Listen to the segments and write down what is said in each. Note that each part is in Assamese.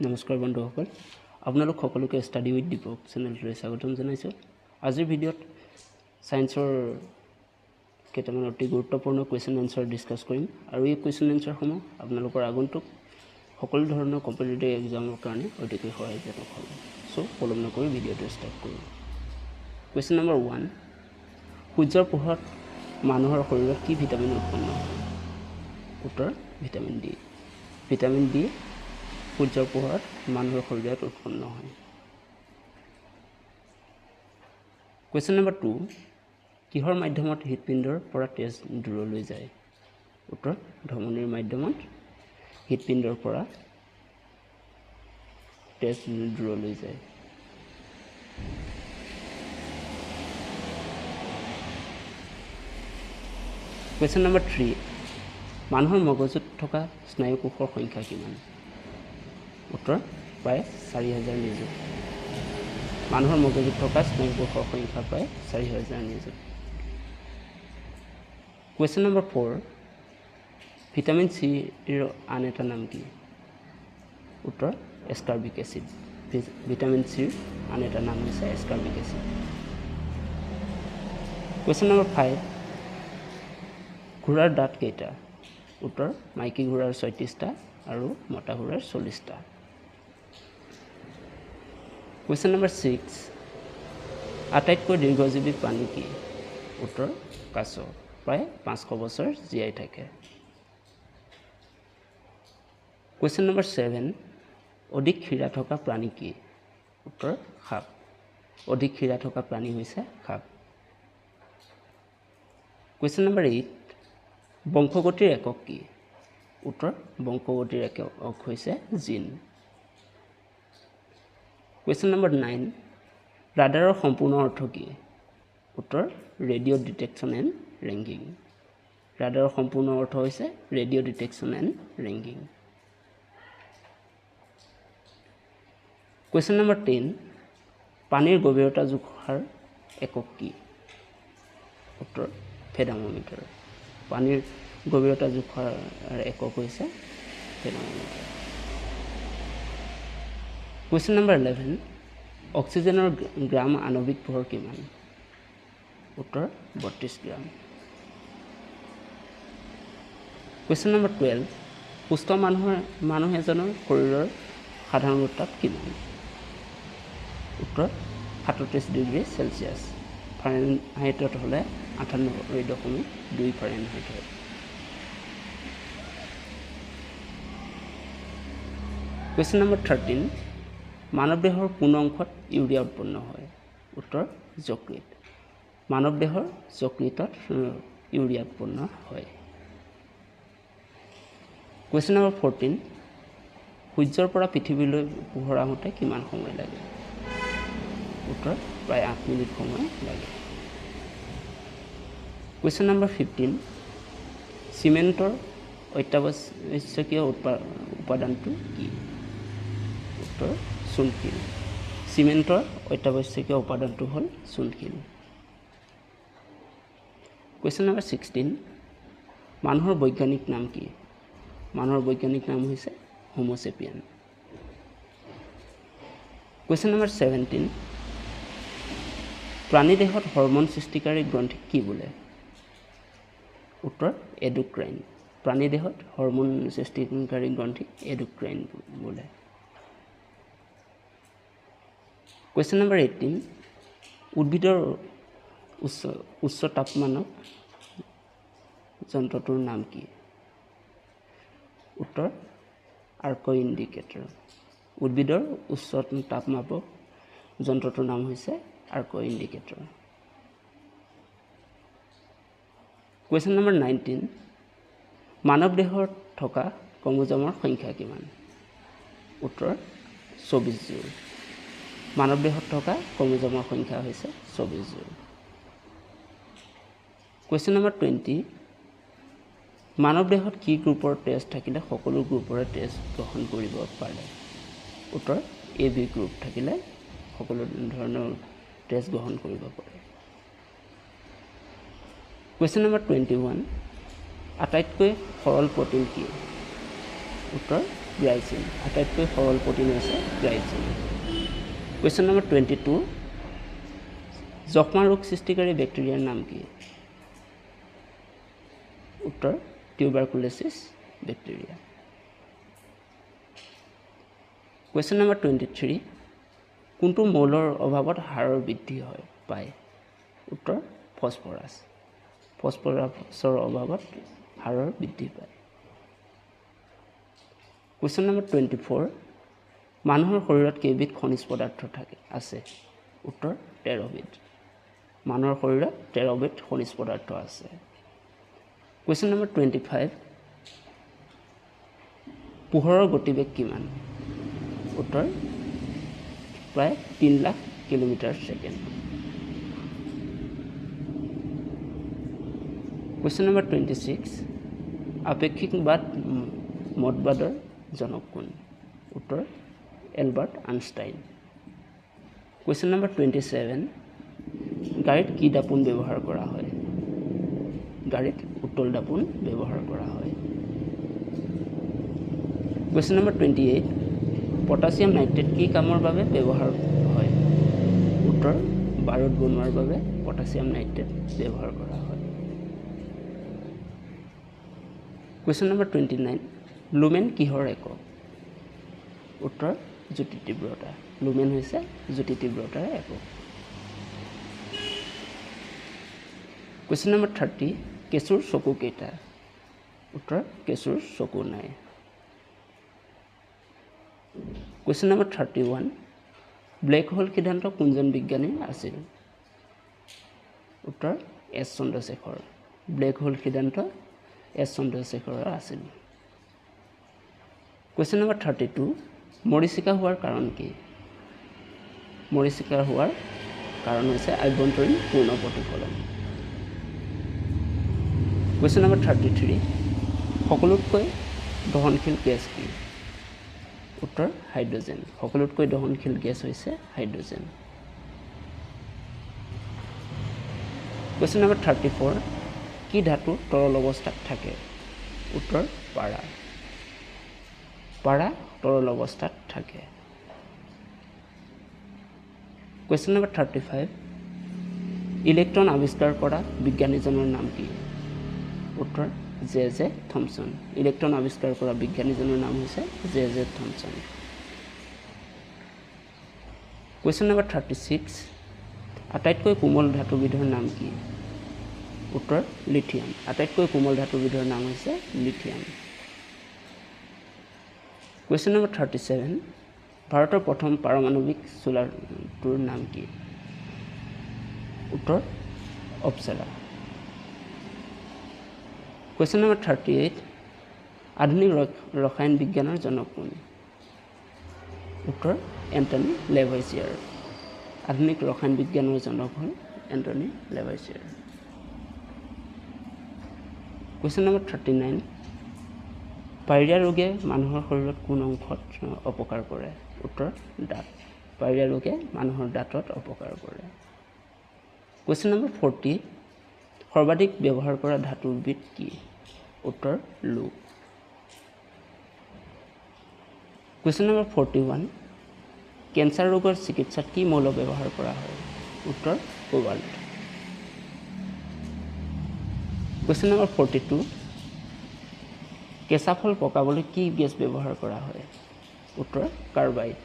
নমস্কাৰ বন্ধুসকল, আপোনালোক সকলোকে ষ্টাডি উইথ দীপক চেনেলটোলৈ স্বাগতম জনাইছোঁ। আজিৰ ভিডিঅ'ত ছায়েন্সৰ কেইটামান অতি গুৰুত্বপূৰ্ণ কুৱেশ্যন এনচাৰ ডিছকাছ কৰিম আৰু এই কুৱেশ্যন এনচাৰসমূহ আপোনালোকৰ আগন্তুক সকলো ধৰণৰ কম্পিটিটিভ এক্সামৰ কাৰণে অতিকৈ সহায়জনক হ'ব। চ' পলম নকৰি ভিডিঅ'টো ষ্টাৰ্ট কৰোঁ। কুৱেশ্যন নম্বৰ 1, সূৰ্যৰ পোহৰত মানুহৰ শৰীৰত কি ভিটামিন উৎপন্ন হয়? উত্তৰ, ভিটামিন ডি। ভিটামিন ডি সূৰ্যৰ পোহৰত মানুহৰ শৰীৰত উৎপন্ন হয়। কুৱেশ্যন নম্বৰ 2, কিহৰ মাধ্যমত হৃদপিণ্ডৰ পৰা তেজ দূৰলৈ যায়? উত্তৰ, ধমনীৰ মাধ্যমত হৃদপিণ্ডৰ পৰা তেজ দূৰলৈ যায়। কুৱেশ্যন নম্বৰ 3, মানুহৰ মগজুত থকা স্নায়ুকোষৰ সংখ্যা কিমান? উত্তৰ, প্ৰায় 4000 নিযুত। মানুহৰ মগজুত থকা স্নায়ুকোষৰ সংখ্যা প্ৰায় 4000 নিযুত। কুৱেশ্যন নম্বৰ 4, ভিটামিন চিৰ আন এটা নাম কি? উত্তৰ, এছকাৰ্বিক এচিড। ভিটামিন চিৰ আন এটা নাম হৈছে এছকাৰ্বিক এচিড। কুৱেশ্যন নম্বৰ 5, ঘোঁৰাৰ দাঁত কেইটা? উত্তৰ, মাইকী ঘোঁৰাৰ 36টা আৰু মতা ঘোঁৰাৰ 40টা। কুৱেশ্যন নম্বৰ 6, আটাইতকৈ দীৰ্ঘজীৱী প্ৰাণী কি? উত্তৰ, কাছ, প্ৰায় 500 বছৰ জীয়াই থাকে। কুৱেশ্যন নম্বৰ 7, অধিক শিৰা থকা প্ৰাণী কি? উত্তৰ, সাপ। অধিক শিৰা থকা প্ৰাণী হৈছে সাপ। কুৱেশ্যন নম্বৰ 8, বংশগতিৰ একক কি? উত্তৰ, বংশগতিৰ একক হৈছে জিন। কুৱেশ্যন নম্বৰ 9, ৰাডাৰৰ সম্পূৰ্ণ অৰ্থ কি? উত্তৰ, ৰেডিঅ' ডিটেকশ্যন এণ্ড ৰেংকিং। ৰাডাৰৰ সম্পূৰ্ণ অৰ্থ হৈছে radio' detection and ranging. Question number 10, পানীৰ গভীৰতা জোখাৰ একক কি? উত্তৰ, ফেডামোমিটাৰ। পানীৰ গভীৰতা জোখাৰ একক হৈছে ফেডামোমিটাৰ। কুৱেশ্যন নম্বৰ 11, অক্সিজেনৰ গ্ৰাম আণৱিক ভৰ কিমান? উত্তৰ, 32 গ্ৰাম। কুৱেশ্যন নম্বৰ 12, সুস্থ মানুহ এজনৰ শৰীৰৰ সাধাৰণ উত্তাপ কিমান? উত্তৰ, 37 ডিগ্ৰী চেলছিয়াছ। ফাৰেনহাইটত হ'লে 98.2 ফাৰেনহাইট হয়। কুৱেশ্যন নম্বৰ 13, মানৱ দেহৰ কোন অংশত ইউৰিয়া উৎপন্ন হয়? উত্তৰ, যকৃত। মানৱ দেহৰ যকৃতত ইউৰিয়া উৎপন্ন হয়। কুৱেশ্যন নম্বৰ 14, সূৰ্যৰ পৰা পৃথিৱীলৈ পোহৰ আহোঁতে কিমান সময় লাগে? উত্তৰ, প্ৰায় 8 মিনিট সময় লাগে। কুৱেশ্যন নম্বৰ 15, চিমেণ্টৰ অত্যাৱশ্যকীয় উপাদানটো কি? উত্তৰ, চূণশিল। চিমেণ্টৰ অত্যাৱশ্যকীয় উপাদানটো হ'ল চূণশিল। কুৱেশ্যন নম্বৰ 16, মানুহৰ বৈজ্ঞানিক নাম কি? মানুহৰ বৈজ্ঞানিক নাম হৈছে হোম'চেপিয়ান। কুৱেশ্যন নম্বৰ 17, প্ৰাণী দেহত হৰম'ন সৃষ্টিকাৰী গ্ৰন্থিক কি বোলে? উত্তৰ, এডোক্ৰাইন। প্ৰাণী দেহত হৰম'ন সৃষ্টিকাৰী গ্ৰন্থিক এডোক্ৰাইন বোলে। কুৱেশ্যন নম্বৰ 18, উদ্ভিদৰ উচ্চ তাপমানক যন্ত্ৰটোৰ নাম কি? উত্তৰ, আৰ্ক ইণ্ডিকেটৰ। উদ্ভিদৰ উচ্চ তাপমাপক যন্ত্ৰটোৰ নাম হৈছে arc indicator. Question number 19, মানৱ দেহত থকা ক্ৰম'জমৰ সংখ্যা কিমান? উত্তৰ, 24 যোৰ। মানৱ দেহত থকা ক্ৰম'জমৰ সংখ্যা হৈছে 24 যোৰ। কুৱেশ্যন নম্বৰ 20, মানৱ দেহত কি গ্ৰুপৰ তেজ থাকিলে সকলো গ্ৰুপৰে তেজ গ্ৰহণ কৰিব পাৰে? উত্তৰ, এ বি গ্ৰুপ থাকিলে সকলো ধৰণৰ তেজ গ্ৰহণ কৰিব পাৰে। কুৱেশ্যন নম্বৰ 21, আটাইতকৈ সৰল প্ৰটিন কি? উত্তৰ, গ্লাইচিন। আটাইতকৈ সৰল প্ৰটিন হৈছে গ্লাইচিন। কুৱেশ্যন নম্বৰ 22, যক্ষ্মা ৰোগ সৃষ্টিকাৰী বেক্টেৰিয়াৰ নাম কি? উত্তৰ tuberculosis bacteria. Question number 23, কোনটো মৌলৰ অভাৱত হাড়ৰ বৃদ্ধি হয় পায়? উত্তৰ ফছফৰাছ। ফছফৰাছৰ অভাৱত হাড়ৰ বৃদ্ধি পায়। কুৱেশ্যন নম্বৰ 24, মানুহৰ শৰীৰত কেইবিধ খনিজ পদাৰ্থ থাকে আছে? উত্তৰ 13বিধ। মানুহৰ শৰীৰত 13বিধ খনিজ পদাৰ্থ আছে। কুৱেশ্যন নম্বৰ 25, পোহৰৰ গতিবেগ কিমান? উত্তৰ প্ৰায় 3 lakh kilometre second. Question number 26, আপেক্ষিকবাদ মতবাদৰ জনক কোন? উত্তৰ এলবাৰ্ট আইনষ্টাইন। কুৱেশ্যন নম্বৰ 27, গাড়ীত কি দাপোন ব্যৱহাৰ কৰা হয়? গাড়ীত উত্তল দাপোন ব্যৱহাৰ কৰা হয়। কুৱেশ্যন নম্বৰ 28, পটাছিয়াম নাইট্ৰেট কি কামৰ বাবে ব্যৱহাৰ হয়? উত্তৰ বাৰুদ বনোৱাৰ বাবে পটাছিয়াম নাইট্ৰেট ব্যৱহাৰ কৰা হয়। কুৱেশ্যন নম্বৰ 29, লুমেন কিহৰ একক? উত্তৰ জ্যোতি তীব্ৰতা। লুমেন হৈছে জ্যোতি তীব্ৰতাৰ একক। কুৱেশ্যন নম্বৰ 30, কেঁচুৰ চকু কেইটা? উত্তৰ কেঁচুৰ চকু নাই। কুৱেশ্যন নম্বৰ 31, ব্লেক হোল সিদ্ধান্ত কোনজন বিজ্ঞানীৰ আছিল? উত্তৰ এছ চন্দ্ৰশেখৰ। ব্লেক হোল সিদ্ধান্ত এছ চন্দ্ৰশেখৰৰ আছিল। কুৱেশ্যন নম্বৰ 32, মৰীচিকা হোৱাৰ কাৰণ কি? মৰীচিকা হোৱাৰ কাৰণ হৈছে আভ্যন্তৰীণ পূৰ্ণ প্ৰতিফলন। কুৱেশ্যন নম্বৰ 33, সকলোতকৈ দহনশীল গেছ কি? উত্তৰ হাইড্ৰজেন। সকলোতকৈ দহনশীল গেছ হৈছে হাইড্ৰজেন। কুৱেশ্যন নম্বৰ 34, কি ধাতু তৰল অৱস্থাত থাকে? উত্তৰ পাৰা। পাৰা তৰল অৱস্থাত থাকে। কুৱেশ্যন নম্বৰ 35, ইলেক্ট্ৰন আৱিষ্কাৰ কৰা বিজ্ঞানীজনৰ নাম কি? উত্তৰ জে জে থমছন। ইলেক্ট্ৰন আৱিষ্কাৰ কৰা বিজ্ঞানীজনৰ নাম হৈছে J J Thomson. Question number 36, আটাইতকৈ কোমল ধাতুবিধৰ নাম কি? উত্তৰ লিথিয়াম। আটাইতকৈ কোমল ধাতুবিধৰ নাম হৈছে লিথিয়াম। কুৱেশ্যন নম্বৰ 37, ভাৰতৰ প্ৰথম পাৰমাণৱিক চোলাৰটোৰ নাম কি? উত্তৰ অপ্সৰা। কুৱেশ্যন নম্বৰ 38, আধুনিক ৰসায়ন বিজ্ঞানৰ জনক কোন? উত্তৰ এণ্টনি লেভাইচিয়াৰ। আধুনিক ৰসায়ন বিজ্ঞানৰ জনক হ'ল এণ্টনি লেভাইচিয়াৰ। কুৱেশ্যন নম্বৰ 39, পাইৰিয়া ৰোগে মানুহৰ শৰীৰত কোন অংশত অপকাৰ কৰে? উত্তৰ দাঁত। পাইৰিয়া ৰোগে মানুহৰ দাঁতত অপকাৰ কৰে। কুৱেশ্যন নম্বৰ 40, সৰ্বাধিক ব্যৱহাৰ কৰা ধাতুবিধ কি? উত্তৰ লো। কুৱেশ্যন নম্বৰ 41, কেঞ্চাৰ ৰোগৰ চিকিৎসাত কি মৌল ব্যৱহাৰ কৰা হয়? উত্তৰ কোবাল্ট। কুৱেশ্যন নম্বৰ 42, কেঁচা ফল পকাবলৈ কি গেছ ব্যৱহাৰ কৰা হয়? উত্তৰ কাৰ্বাইড।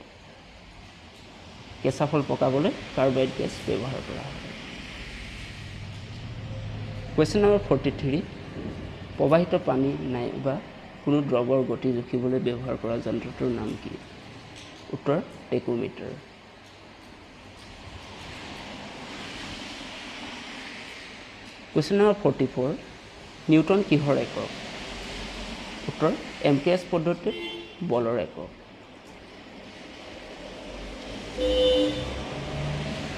কেঁচা ফল পকাবলৈ কাৰ্বাইড গেছ ব্যৱহাৰ কৰা হয়। কুৱেশ্যন নম্বৰ 43, প্ৰবাহিত পানী নাইবা কোনো দ্ৰৱৰ গতি জুখিবলৈ ব্যৱহাৰ কৰা যন্ত্ৰটোৰ নাম কি? উত্তৰ tachometer. Question number 44, newton কিহৰ একক? উত্তৰ এম কে এছ পদ্ধতিত বলৰ একক।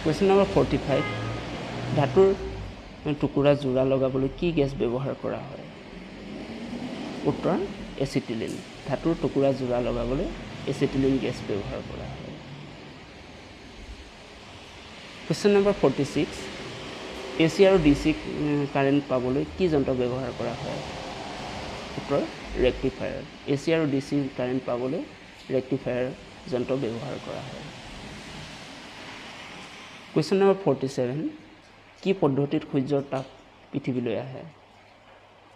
কুৱেশ্যন নম্বৰ 45, ধাতুৰ টুকুৰা জোৰা লগাবলৈ কি গেছ ব্যৱহাৰ কৰা হয়? উত্তৰ এচিটিলিন। ধাতুৰ টুকুৰা জোৰা লগাবলৈ এচিটিলিন গেছ ব্যৱহাৰ কৰা হয়। কুৱেশ্যন নম্বৰ 46, এ চি আৰু ডি চি কাৰেণ্ট পাবলৈ কি যন্ত্ৰ ব্যৱহাৰ কৰা হয়? উত্তৰ ৰেক্টিফায়াৰ। এ চি আৰু ডি চি কাৰেণ্ট পাবলৈ ৰেক্টিফায়াৰ যন্ত্ৰ ব্যৱহাৰ কৰা হয়। কুৱেশ্যন নম্বৰ 47, কি পদ্ধতিত সূৰ্যৰ তাপ পৃথিৱীলৈ আহে?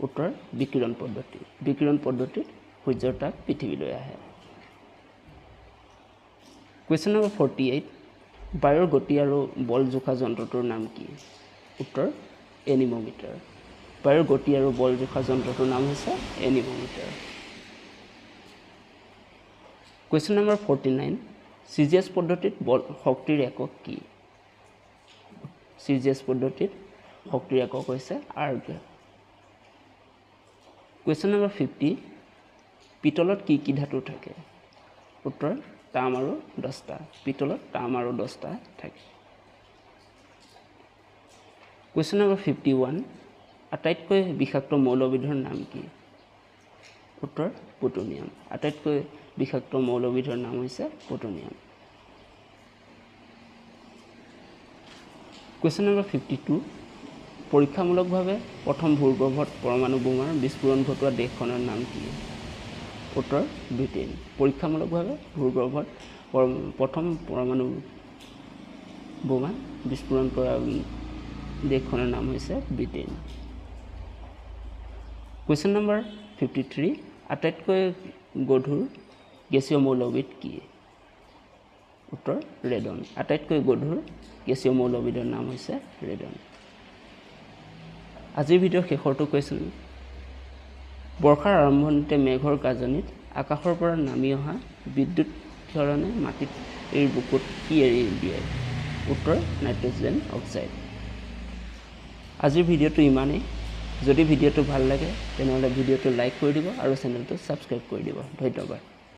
উত্তৰ, বিকিৰণ পদ্ধতি। বিকিৰণ পদ্ধতিত সূৰ্যৰ তাপ পৃথিৱীলৈ আহে। কুৱেশ্যন নম্বৰ 48, বায়ুৰ গতি আৰু বল জোখা যন্ত্ৰটোৰ নাম কি? উত্তৰ, এনিমোমিটাৰ। বায়ুৰ গতি আৰু বল জোখা যন্ত্ৰটোৰ নাম হৈছে anemometer. Question number 49, C G S পদ্ধতিত বল শক্তিৰ একক কি? চি জি এছ পদ্ধতিত শক্তিৰ একক হৈছে আৰ্গ। কুৱেশ্যন নম্বৰ 50, পিতলত কি কি ধাতু থাকে? উত্তৰ, তাম আৰু দস্তা। পিতলত তাম আৰু দস্তা থাকে। কুৱেশ্যন নম্বৰ 51, আটাইতকৈ বিষাক্ত মৌলবিধৰ নাম কি? উত্তৰ, প্লুটনিয়াম। আটাইতকৈ বিষাক্ত মৌলবিধৰ নাম হৈছে প্লুটনিয়াম। কুৱেশ্যন নম্বৰ 52, পৰীক্ষামূলকভাৱে প্ৰথম ভূগৰ্ভত পৰমাণু বোমাৰ বিস্ফোৰণ ঘটোৱা দেশখনৰ নাম কি? উত্তৰ, ব্ৰিটেইন। পৰীক্ষামূলকভাৱে ভূগৰ্ভত প্ৰথম পৰমাণু বোমা বিস্ফোৰণ কৰা দেশখনৰ নাম হৈছে ব্ৰিটেইন। কুৱেশ্যন নম্বৰ 53, আটাইতকৈ গধুৰ গেছীয় মৌলবিধ কি? উত্তৰ, ৰেডন। আটাইতকৈ গধুৰ গেছীয় মৌলবিধৰ নাম হৈছে ৰেডন। আজিৰ ভিডিঅ'ৰ শেষৰটো কুৱেশ্যন, বৰ্ষাৰ আৰম্ভণিতে মেঘৰ গাজনিত আকাশৰ পৰা নামি অহা বিদ্যুৎ ক্ষৰণে মাটিত এই বুকুত কি এৰি দিয়ে? উত্তৰ, নাইট্ৰজেন অক্সাইড। আজিৰ ভিডিঅ'টো ইমানেই। যদি ভিডিঅ'টো ভাল লাগে তেনেহ'লে ভিডিঅ'টো লাইক কৰি দিব আৰু চেনেলটো ছাবস্ক্ৰাইব কৰি দিব। ধন্যবাদ।